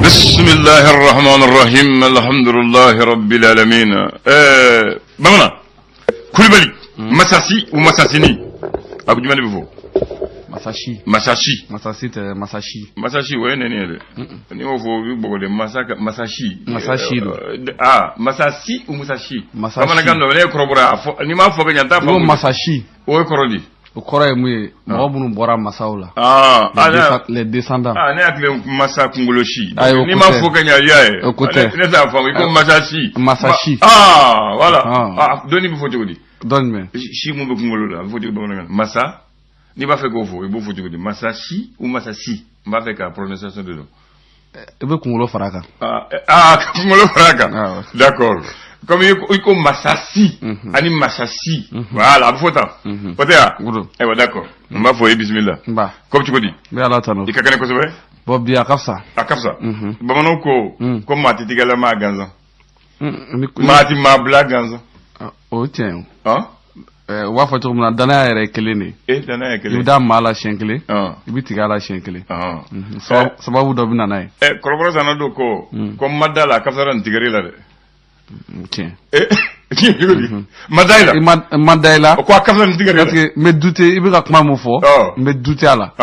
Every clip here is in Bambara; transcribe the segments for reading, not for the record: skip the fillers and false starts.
Bismillahi rahman rahim, alhamdulillahi rabbil alamin. Bamanan Kulibali, masasi ou masasini, a ko jumɛn de bɛ fɔ? Masashi. Masasi. Masasi tɛ, masashi. Masasi, o ye nɛni ye dɛ. N'i y'o fɔ, o bɛ bɔgɔ de masa masasi. Masashi don. Aa, masasi ou musashi? Masashi. Bamanankan dɔ ne ye kɔrɔbɔrɔ ye, a fɔ n'i m'a fɔ ka ɲɛ, n t'a I ko faamu. Masashi. O ye kɔrɔ di? O kɔrɔ ye mun ye? Mɔgɔ minnu bɔra masaw la, les descendants. Ah, ne hakili masa kunkolo si. Ayi, o N'i ko m'a tɛ. fɔ ka ɲɛ, i y'a ye. O ko tɛ. Ne t'a faamu, i ko masasi. Masashi. Ah, voilà. Ah. Ah, dɔnni bɛ fɔ cogo di? Dɔ jumɛn? Si mun bɛ kunkolo la, a bɛ fɔ cogo di bamanankan na? Masa, n'i b'a fɛ k'o fɔ, i b'o fɔ cogo di? Masasi ou masasi? N b'a fɛ ka prononciation de dɔn. I bɛ kunkolo fara a kan. Ah, ah, kunkolo fara a kan. Ah, ouais. D'accord, comme i ko masasi ani masasi, voilà, a bɛ fɔ tan. O tɛ wa? O don. Ayiwa, d'accord, n b'a fɔ i bisimila. N ba. Ko bɛ cogo di? N bɛ Ala tanu. I ka kɛnɛ kosɛbɛ. Bon, bi a ka fisa. A ka fisa. Bamananw ko ko maa tɛ tigɛla maa gansan, maa tɛ maa bila gansan. Ah, o ye tiɲɛ ye. Ah. U b'a fɔ cogo min na, danaya yɛrɛ ye kelen de ye. E, danaya ye I kelen. bɛ da maa la siɲɛ kelen, Ah. i bɛ tigɛ a la siɲɛ kelen. Ah. Sababu dɔ bɛ na n'a ye. Ɛ, kɔrɔbɔrɔ sanna don ko ko n ma da la, a ka fisa nin tigɛri la dɛ. Tiɲɛ. E, cogo di? Ma da i la. I ma, n ma da i la. O ko a ka fisa nin tigɛri la. Parce que n bɛ douter, i bɛ ka kuma mun fɔ, n bɛ douter a la.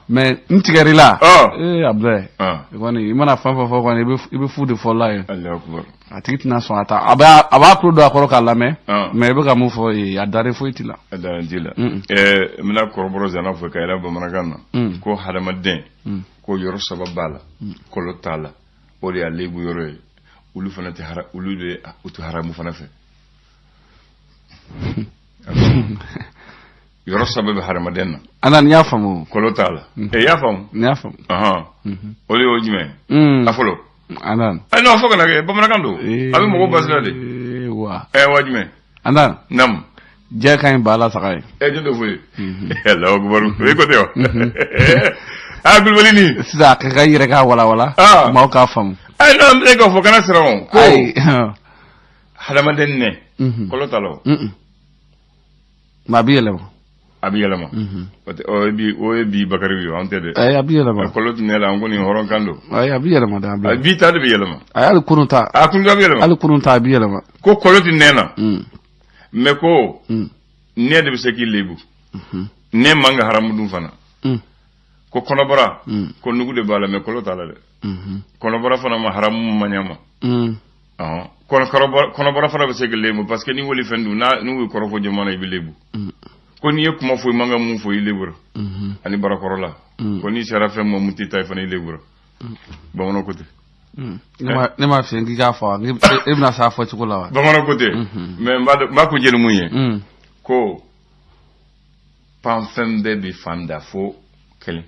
Mais n tigɛr'i la. Ee Abudulayi. I kɔni, i mana fɛn fɛn fɔ kɔni, i bɛ fu de fɔ la ye. Alahu akubar. A tigi tɛna sɔn ka taa. A b'a tulo don a kɔrɔ k'a lamɛn. Mais i bɛ ka mun fɔ ee, a dalen foyi t'i la. A dalen t'i la. Ɛ, n bɛna kɔrɔbɔrɔ zanna fɔ ka yɛlɛ bamanankan na. Ko hadamaden, ko yɔrɔ saba b'a la, kɔlɔ t'a la, o de y'a lebu yɔrɔ ye. Olu fana tɛ hara, olu de u tɛ haramu fana fɛ. Yɔrɔ saba bɛ hadamaden na. Ana, n y'a faamu. Kɔlɔ t'a la. Ɛ, i y'a faamu? N y'a faamu. Ɔhɔn, o de y'o jumɛn ye? A fɔlɔ. Ana. Ɛ, non, fo kana kɛ bamanankan don, a bɛ mɔgɔw basira de. Wa. Ɛ, wa jumɛn? Ana. Naamu. Jɛ ka ɲi ba la saga ye. Ɛ, jɔn de fɔ ye? Alahu akubar, o ye ko tɛ wa? Aa, Kulubali ni. Sisan a ka kan i yɛrɛ k'a walawala. Maaw k'a faamu. Ɛ, non, e k'a fɔ, kana siran o ko. Ayi. Hadamaden nɛ, kɔlɔ t'a la o. Mais a bɛ yɛlɛma. A bɛ yɛlɛma. O tɛ, o ye bi, o ye bi Bakari ye, an tɛ dɛ. Ayi, a bɛ yɛlɛma. Kɔlɔ tun ne la, an ko nin hɔrɔn kan don. Ayi, a bɛ yɛlɛma dɛ, a A bɛ. bi ta de bɛ yɛlɛma. Ayi, hali kunun ta. A kun ta bɛ yɛlɛma. Hali kunun ta, a bɛ yɛlɛma. Ko kɔlɔ tɛ nɛ na. Mais ko nɛ de bɛ se k'i lebu. Nɛ man ka haramu dun fana. Ko kɔnɔbara, ko nugu de b'a la, mais kɔlɔ t'a la dɛ. Kɔnɔbara fana ma haramu man ɲa ma. Ɔhɔn, kɔnɔbara fana bɛ se k'i lebu, parce que n'i wali fɛn dun n'a n'u ye kɔrɔfɔ jama na, i bɛ lebu. Ko n'i ye kuma fɔ, i man ka mun fɔ, i lebura. Ani barakɔrɔla. Ko n'i sera fɛn ma mun t'i ta ye fana, i lebura. Bamananw ko ten. Ne m'a f'i ye k'i k'a fɔ wa? E bɛna s'a fɔ cogo la wa? Bamananw ko ten. Mais n b'a dɔn, n b'a ko jɛni mun ye? Ko panfɛn bɛɛ bɛ fan da fo kelen.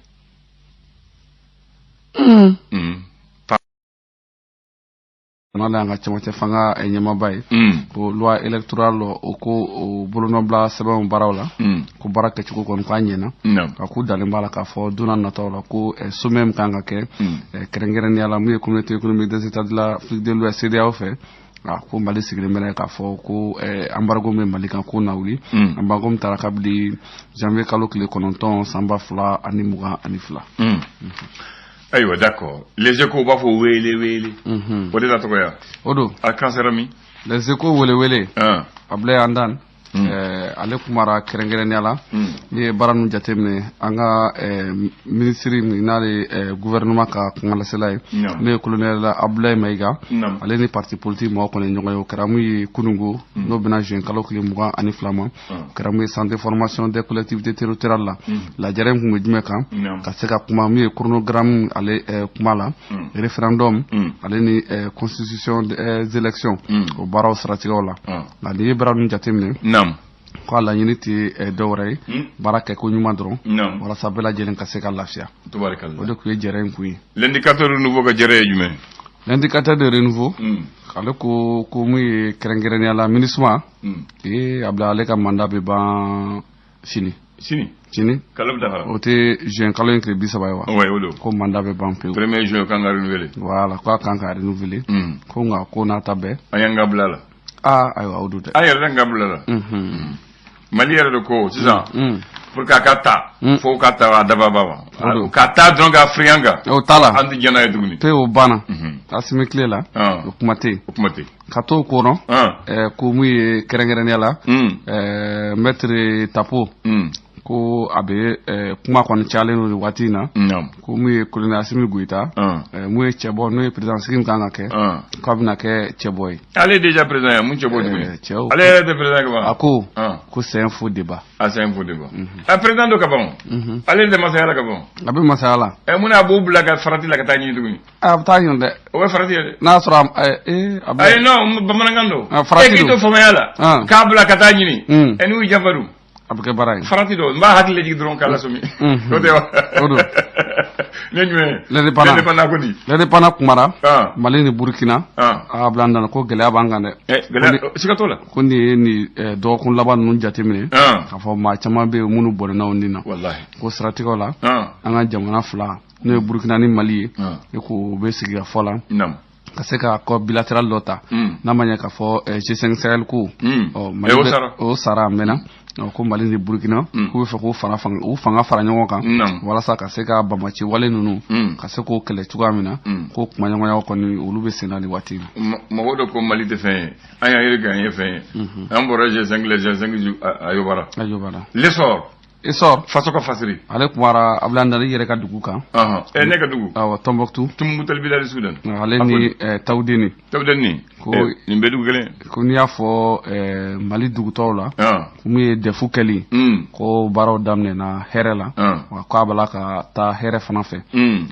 N'ale y'an ka cɛmancɛ fanga ɲɛmaaba ye, ko loi électorale, o ko o bolonɔbila sɛbɛnw baaraw la, ko baara kɛcogo kɔni k'a ɲɛna. Ka k'u dalen b'a la k'a fɔ don n'a nataw la ko sommet min kan ka kɛ, kɛrɛnkɛrɛnnenya la mun ye Communauté économique des États de l'Afrique de l'Ouest, CEDEAO fɛ, a ko Mali sigilen bɛ k'a fɔ ko embargo min bɛ Mali kan, ko na wuli. Embargo min taara kabini janvier kalo tile 9 san 2022. Ayiwa, d'accord. Les Échos b'a fɔ wele wele. O de la tɔgɔ ya? O don. A kan sera min? Les Échos, wele wele. Abulaye Andan, ale kumara kɛrɛnkɛrɛnnenya la n'i ye baara ninnu jateminɛ, an ka minisiri min n'ale ye gouvernement ka kumalasela ye, n'o ye colonel Abulaye Mayiga, ale ni parti politique mɔgɔw kɔni ɲɔgɔn ye. O kɛra mun ye kunungo, n'o bɛna juin kalo tile 22 ma. O kɛra mun ye centre de formation des collectivités territoriales la. Lajɛrɛ in kun bɛ jumɛn kan? Ka se ka kuma mun ye chronogramme ale kuma la, référendum ale ni constitution des élections, o baaraw siratigɛw la. Nka n'i ye baara ninnu jateminɛ, ko a laɲini tɛ dɔwɛrɛ ye, baara kɛ ko ɲuman dɔrɔn, walasa bɛɛ lajɛlen ka se ka lafiya. O de tun ye jɛrɛ in kun ye. L'indicateur Renouveau ka jɛrɛ ye jumɛn? L'indicateur de Renouveau, ale ko ko mun ye kɛrɛnkɛrɛnnenya la MINUSMA, ee a bila, ale ka mandat bɛ ban sini. Sini? Sini. Kalo bɛ dafara. O tɛ juin kalo in tile 30 ye wa? Oui, o don. Ko mandat bɛ ban pewu. 1er juin kan ka renouveler. Voilà, ko a kan ka renouveler. Ko nka ko n'a ta bɛɛ. An y'an ka bila la. Aa, ayiwa, o don dɛ. An yɛrɛ ka bila la. Mali yɛrɛ de ko sisan, pour que a ka ta, fo ka ta a dababa ma. Ka ta dɔrɔn ka firiyan kan. O t'a la. An tɛ jɛn n'a ye tuguni. Pewu, o banna. Asimi tile la, o kuma tɛ yen. O kuma tɛ yen. Ka t'o kɔnɔ, ko mun ye kɛrɛnkɛrɛnnenya la, maître Tapo, ko a bɛ kuma kɔni cayalen don nin waati in na, ko mun ye colonel Asimi Goyita, mun ye cɛbɔ, n'o ye président sigi min kan ka kɛ, k'a bɛna kɛ cɛbɔ ye. Ale ye déjà président ye, mun cɛbɔ tuguni? Cɛw, ale yɛrɛ tɛ président ka ban. A ko ko c'est un faux débat. Ah, c'est un faux débat. A président dɔ ka ban, ale tɛ masaya la ka ban. A bɛ masaya la. Mun na a b'o bila ka farati la ka taa ɲini tuguni? A bɛ taa ɲini dɛ. O bɛ farati ye dɛ. N'a sɔrɔ ee. Ayi, non, bamanankan don. Farati don. E k'i to faamaya la, k'a bila ka taa ɲini. N'u janfa dun? A bɛ kɛ baara ye. Farati don, n b'a hakili lajigin dɔrɔn k'a lasɔmi. O tɛ wa? O don. Ne jumɛn ye? L'Indépendant. L'Indépendant ko di? L'Indépendant kumara. Mali ni Burukina. A bila n nana ko gɛlɛya b'an kan dɛ. Gɛlɛya siga t'o la. Ko nin ye nin dɔgɔkun laban ninnu jateminɛ, k'a fɔ maa caman bɛ yen minnu bɔnɛna u ni na. Walahi. Ko siratigɛw la, an ka jamana fila, n'o ye Burukina ni Mali ye, e ko u bɛ sigikafɔ la, ka se ka accord bilatéral dɔ ta, n'a ma ɲɛ k'a fɔ G5 Sahel ko. Ɔ, Mali o sara a mɛnna. Ko Mali ni Burukina, k'u bɛ fɛ k'u fara u fanga fara ɲɔgɔn kan walasa ka se ka bamaci wale ninnu, ka se k'o kɛlɛ cogoya min na. Ko kumaɲɔgɔnya kɔni, olu bɛ sen na nin waati in na. Mɔgɔw de ko Mali tɛ fɛn ye, an y'a ye k'an ye fɛn ye. An bɔra G5 la, G5 a yobara. A yobara. L'Essor. Essor. Faso ka fasiri. Ale kumara Abdoulaye Ndali yɛrɛ ka dugu kan. Ne ka dugu. Awɔ, Tombouctou. Tombouctou bilali Sudan. Ale ni Tawudeni. Tawudeni. Ko nin bɛɛ dugu kelen. Ko n'i y'a fɔ Mali dugutɔw la, ko mun ye DEF kɛli, ko baaraw daminɛna hɛrɛ la, wa k'a b'a la ka taa hɛrɛ fana fɛ.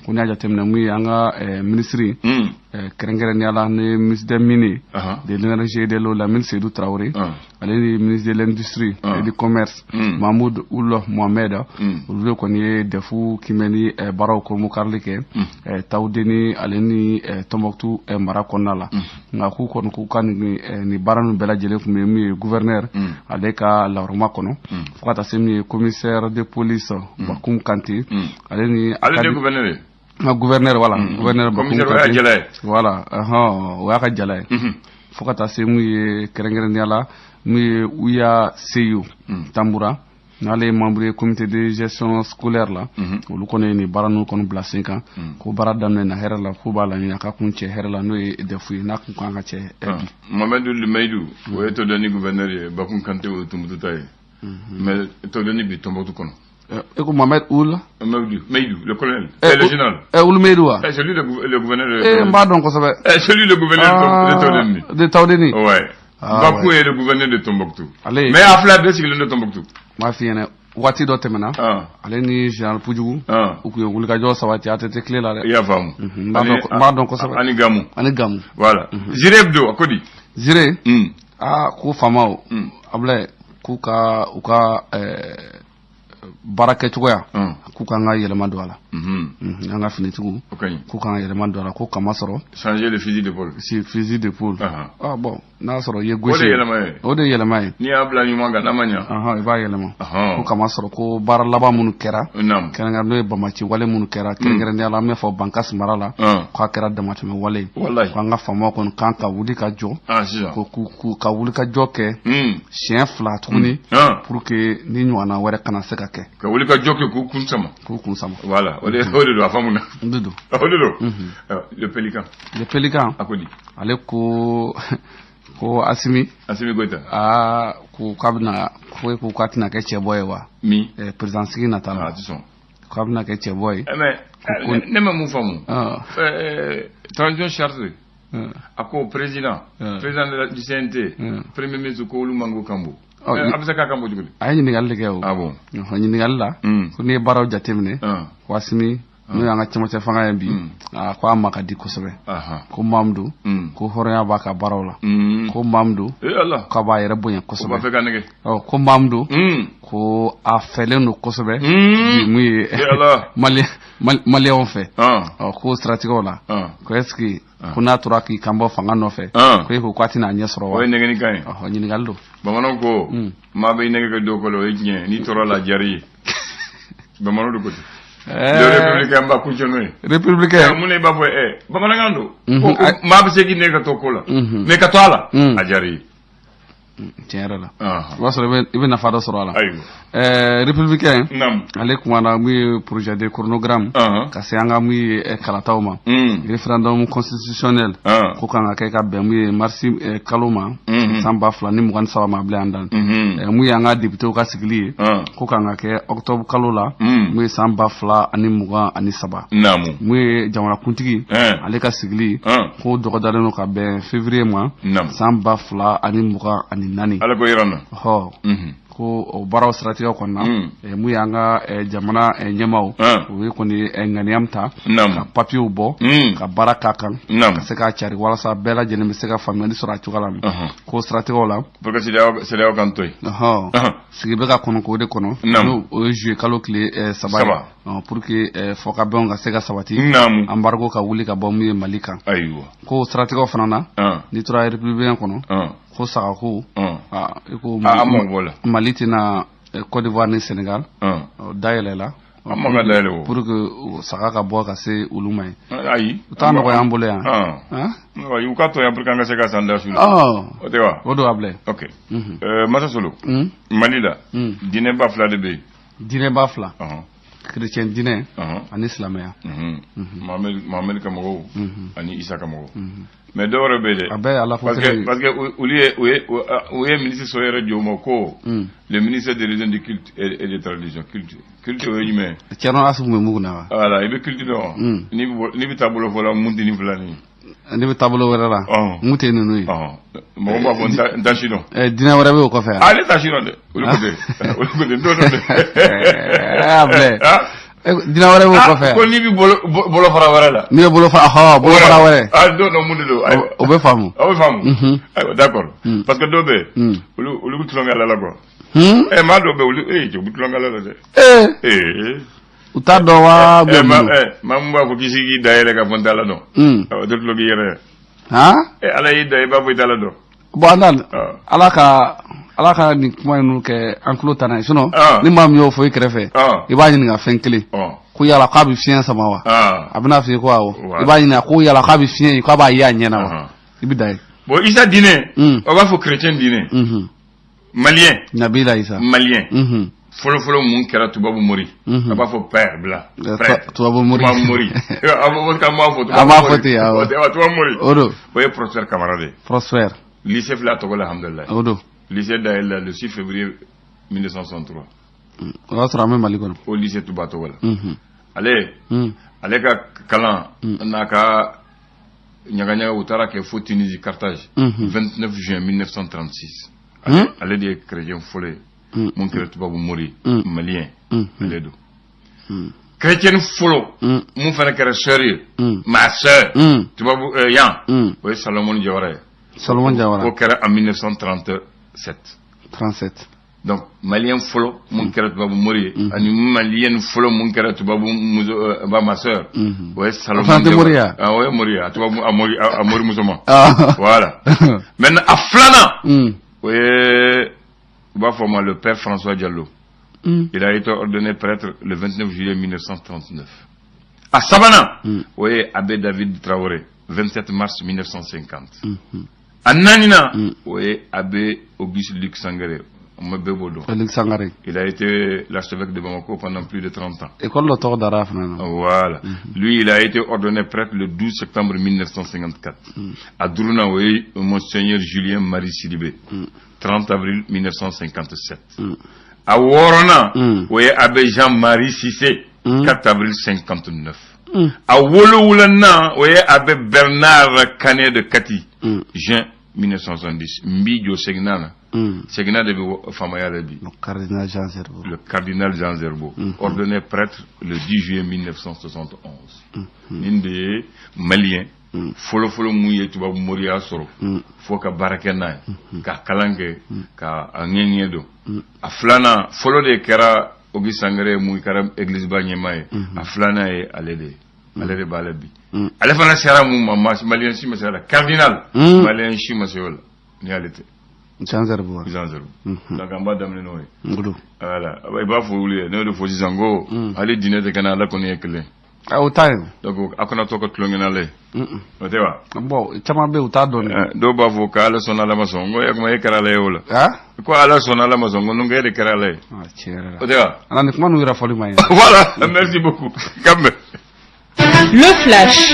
Ko n'i y'a jateminɛ, mun ye an ka minisiri, kɛrɛnkɛrɛnnenya la ni ministre des Mines, de l'Énergie et de l'Eau, Lamine Seydou Traoré, ale ni ministre de l'Industrie et du Commerce, Mahmoud Ould Mohamed, olu de kɔni ye DEF kimɛni baaraw kurunbonkarili kɛ Tawudeni ale ni Tombouctou mara kɔnɔna la. Nka k'u kɔni k'u ka nin baara ninnu bɛɛ lajɛlen tun bɛ min ye gouverneur ale ka lawurama kɔnɔ, fo ka taa se min ye commissaire de police Bakum Kante, ale ni ale de gouverneur ye. Nka gouverneur, voilà, gouverneur Bakum Kante, voilà, o y'a ka jala ye. Fo ka taa se mun ye kɛrɛnkɛrɛnnenya la, mun ye Uya Seyo Tambura, n'ale ye membre ye comité de gestion scolaire la, olu kɔni ye nin baara ninnu kɔni bila sen kan. Ko baara daminɛ na hɛrɛ la, k'u b'a laɲini a ka kun cɛ hɛrɛ la, n'o ye DEF ye, n'a kun kan ka cɛ bi. Mohamed Meydou, o ye Tawudeni gouverneur ye, Bakum Kante o ye Tombouctou ta ye, mais Tawudeni bi Tombouctou kɔnɔ. E ko Mohamed Ould Meydou, le colonel, le général. Ould Meydou wa? C'est lui le gouverneur. N b'a dɔn kosɛbɛ. C'est lui le gouverneur de Tawudeni. De Tawudeni. Ouais. Bakou est le gouverneur de Tombouctou. Mais a fila bɛɛ sigilen don Tombouctou. N b'a f'i ɲɛna, waati dɔ tɛmɛna, ale ni général Pujugu, u tun ye wulikajɔ sabati ATT tile la dɛ. I y'a faamu. N b'a dɔn kosɛbɛ. Ani Gamu. Ani Gamu. Voilà. Zire Hebdo, a ko di? Zire. Aa, ko faamaw, Abulaye, k'u ka u ka baara kɛcogoya, k'u k'an ka yɛlɛma don a la, an ka finitigiw, k'u k'an ka yɛlɛma don a la, ko kama sɔrɔ. Changer le fusil d'épaule. Si fusil d'épaule. Ah bon, n'a sɔrɔ i ye gosi. O de yɛlɛma ye. O de yɛlɛma ye. N'i y'a bila ɲuman kan, n'a ma ɲa. I b'a yɛlɛma. Ko kama sɔrɔ ko baara laban minnu kɛra, kɛrɛnkɛrɛn n'o ye bamaci wale minnu kɛra, kɛrɛnkɛrɛnnenya la an bɛ fɔ Bankasi mara la, k'a kɛra damatɛmɛ wale ye. Walahi. Ko an ka faamaw kɔni kan ka wuli ka jɔ. Ko k'u ka wuli ka jɔ kɛ siɲɛ 2 tuguni, pour que ni ɲɔgɔnna wɛrɛ kana se ka kɛ. Ka wuli ka jɔ kɛ k'u kun sama. K'u kun sama. Voilà, o de don, a faamu na. O de don. O de don. Le Pélican. Le Pélican. A ko di? Ale ko ko Asimi. Asimi Goyita. Aa, ko k'a bɛna, ko ko k'a tɛna kɛ cɛbɔ ye wa? Min? Président sigi nata la. A tɛ sɔn. K'a bɛna kɛ cɛbɔ ye. Mais ne ma mun faamu? Transition charte. A ko président. Président du CNT. Premier ministre ko olu man ko kan bɔ. A bɛ se k'a kan bɔ cogo di? A ye ɲininkali de kɛ o. Ah bon. Ɲininkali la, ko n'i ye baaraw jateminɛ, ko Asimi, n'o y'an ka cɛmancɛ fanga ye bi, a ko a ma ka di kosɛbɛ. Ko Mamudu, ko hɔrɔnya b'a ka baaraw la. Ko Mamudu, k'a b'a yɛrɛ bonya kosɛbɛ. Ko b'a fɛ ka nɛgɛ. Ko Mamudu, ko a fɛlen don kosɛbɛ bi mun ye Maliyɛnw fɛ. Ko siratigɛw la, ko est ce que ko n'a tora k'i kan bɔ fanga nɔfɛ, ko e ko k'a tɛna ɲɛ sɔrɔ wa? O ye nɛgɛni kan ye. Ɲininkali don. Bamananw ko maa bɛ nɛgɛ kɛ dɔw kɔrɔ, o ye tiɲɛ, n'i tora la diyara i ye. Bamananw de ko ten. Le républicain b'a kuncɛ n'o ye. Républicain. Mun na i b'a fɔ bamanankan don. Ko maa bɛ se k'i nɛgɛ ka to ko la. Mais ka to a la, a diyara i ye. Tiɲɛ yɛrɛ la, o b'a sɔrɔ i bɛ nafa dɔ sɔrɔ a la. Républicain, ale kumana mun ye projet de chronogramme ka se an ka mun ye kalataw ma, référendum constitutionnel ko kan ka kɛ ka bɛn mun ye mars kalo ma san 2023 ma. Bila an dan mun ye an ka députéw ka sigili ye, ko kan ka kɛ octobre kalo la, mun ye san 2023. Mun ye jamanakuntigi ale ka sigili, ko dɔgɔdalen don ka bɛn février ma san 2024. Ala ko yira n na. Ɔhɔ, ko o baaraw siratigɛ kɔnɔna, mun y'an ka jamana ɲɛmaaw, o ye kɔni ŋaniya min ta ka papiyew bɔ ka baara k'a kan ka se k'a cari walasa bɛɛ lajɛlen bɛ se ka faamuyali sɔrɔ a cogoya la, ko siratigɛw la. Pour que CEDEAO kan to yen. Ɔhɔ, sigi bɛ ka kɔnɔ k'o de kɔnɔ, n'o o ye juillet kalo tile 3 ye, pour que fɔkabɛnw ka se ka sabati, embargo ka wuli ka bɔ mun ye Mali kan. Ko siratigɛw fana na, n'i tora républicain kɔnɔ, ko sagako, i ko Mali tɛna Côte d'Ivoire ni Sénégal dayɛlɛ la pour que saga ka bɔ ka se olu ma ye. Ayi. U t'a nɔgɔya an bolo yan. U ka to yan pour que an ka se ka san da su la. O tɛ wa? O don, a bilɛ. Ok, Masa Solo, Mali la, diinɛba fila de bɛ yen. Diinɛba fila, chrétien diinɛ ani silamɛya. Mohamed ka mɔgɔw ani Isa ka mɔgɔw. Mais dɔw wɛrɛ bɛ yen dɛ. A bɛɛ ye Ala ko. Parce que olu ye u ye ministre sɔ yɛrɛ jɔ o ma ko le ministère de religion, de culte et de tradition. Culte o ye jumɛn ye? Thierno Assou bɛ mun kunna wa? Voilà, i bɛ culte dɔn wa? N'i bɛ taa bolo fɔ la, mun tɛ ni fila nin ye? Ne bɛ taabolo wɛrɛ la, mun tɛ ninnu ye? Mɔgɔ b'a fɔ n ta si dɔn. Diinɛ wɛrɛ bɛ o kɔfɛ. Ah, ne ta si dɔn dɛ, olu ko ten, olu ko ten, n t'o dɔn dɛ. A filɛ, diinɛ wɛrɛ b'o kɔfɛ. Ko n'i bɛ bolo fara wɛrɛ la. N'i bɛ bolo fara, hɔ, bolo fara wɛrɛ. Ah, n t'o dɔn mun de don. O bɛ faamu. O bɛ faamu. Ayiwa, d'accord, parce que dɔw bɛ yen, olu bɛ tulonkɛ ala la quoi. Ɛ, maa dɔw bɛ yen, olu cɛ, u bɛ tulonkɛ ala la dɛ. Ee, u t'a dɔn wa? Maa mun b'a fɔ k'i sigi k'i da yɛlɛ ka fɔ n t'ala dɔn. O tɛ tulo k'i yɛrɛ ye. Ala y'i da, i b'a fɔ i t'ala dɔn. Bon, an Ala ka nin kuma ninnu kɛ an tulo ta n'a ye, sinon ni maa min y'o fɔ i kɛrɛfɛ, i b'a ɲininka fɛn kelen, ko yala k'a bɛ fiɲɛ sama wa? A bɛna f'i ye ko awɔ. I b'a ɲininka ko yala k'a bɛ fiɲɛ ye, k'a b'a ye a ɲɛ na wa? I bɛ da ye. Bon, Isa diinɛ, o b'a fɔ chrétien diinɛ. Malien. Nabila Isa. Malien. Fɔlɔfɔlɔ mun kɛra tubabu mori? A b'a fɔ père blanc. Tubabu mori. Tubabu mori. An b'a fɔ. An b'a fɔ ten, awɔ. Tubabu mori. O don. O ye Prosper Kamara de ye. Prosper. Lycée filɛ a tɔgɔ la, alhamdulilayi. O don. Lycée dayɛlɛ le 6 février 1963. O y'a sɔrɔ an bɛ Mali kɔnɔ. O lycée tuba tɔgɔ la. Ale ka kalan n'a ka ɲagaɲaga, u taara kɛ fo Tunisie, Carthage, 29 juin 1936. Ale de ye chrétien fɔlɔ ye mun kɛra tubabu mori malien, ale don. Chrétien fɔlɔ mun fana kɛra sœur ye, ma sœur, tubabu yan, o ye Salomon Jawara ye. Salomon Jawara. O kɛra en 1937. 37. Donc malien fɔlɔ mun kɛra tubabu mori ye ani malien fɔlɔ mun kɛra tubabu muso ba, ma sœur, o ye Salomon. O fana tɛ mori ye? O ye mori ye, a tubabu a mori, a mori muso ma. Voilà. Maintenant, a filanan, o ye, u b'a fɔ ma le père François Diallo. Il a été ordonné prêtre le 29 juillet 1939. A sabanan, o ye abbé David Traoré, 27 mars 1950. A naaninan, o ye abbé Auguste Luc Sangaré, ma bɛɛ b'o dɔn. Luc Sangaré. Il a été l'archevêque de Bamako pendant plus de 30 ans. École dɔ tɔgɔ dara a fana na. Voilà. Lui, il a été ordonné prêtre le 12 septembre 1954. A duurunan, o ye monseigneur Julien Marie Sidibé, 30 avril 1957. A wɔɔrɔnan, o ye abbé Jean-Marie Cissé, 4 avril 59. A wolowulanan, o ye abbé Bernard Canet de Kati, juin 1970. N b'i jɔ seginna na. Seginna de bɛ faamaya la bi. Le cardinal Jean Zerbo. Le cardinal Jean Zerbo, ordonné prêtre le 10 juillet 1971. Nin de ye malien fɔlɔfɔlɔ mun ye tubabu moriya sɔrɔ fo ka baara kɛ n'a ye, ka kalan kɛ, ka a ŋɛɲɛ dɔn. A filanan fɔlɔ de kɛra Auguste Sangaré, mun kɛra église ba ɲɛmaa ye. A filanan ye ale de ye, ale de b'a la bi. Ale fana sera mun ma, malien si ma se a la, cardinal, malien si ma se o la ni ale tɛ. Jean Zerbo. Jean Zerbo. Donc an b'a daminɛ n'o ye. Ngolo. Voilà, i b'a fɔ olu ye, n'o de fɔ sisan ko hali diinɛ tɛ kɛ ala kɔni ye kelen. O t'a ye. Donc a kana to ka tulonkɛ n'ala ye. O tɛ wa? Bon, caman bɛ yen, u t'a dɔn. Dɔw b'a fɔ k'ala sɔnna, Ala ma sɔn. N ko e kuma, e kɛra Ala ye o la. Ko Ala sɔnna, Ala ma sɔn, ko e de kɛra Ala ye. Tiɲɛ yɛrɛ la. O tɛ wa? Ala ni kuma ninnu yɛrɛ fɔli man ɲi. Voilà, merci beaucoup. Kan bɛn. Le flash.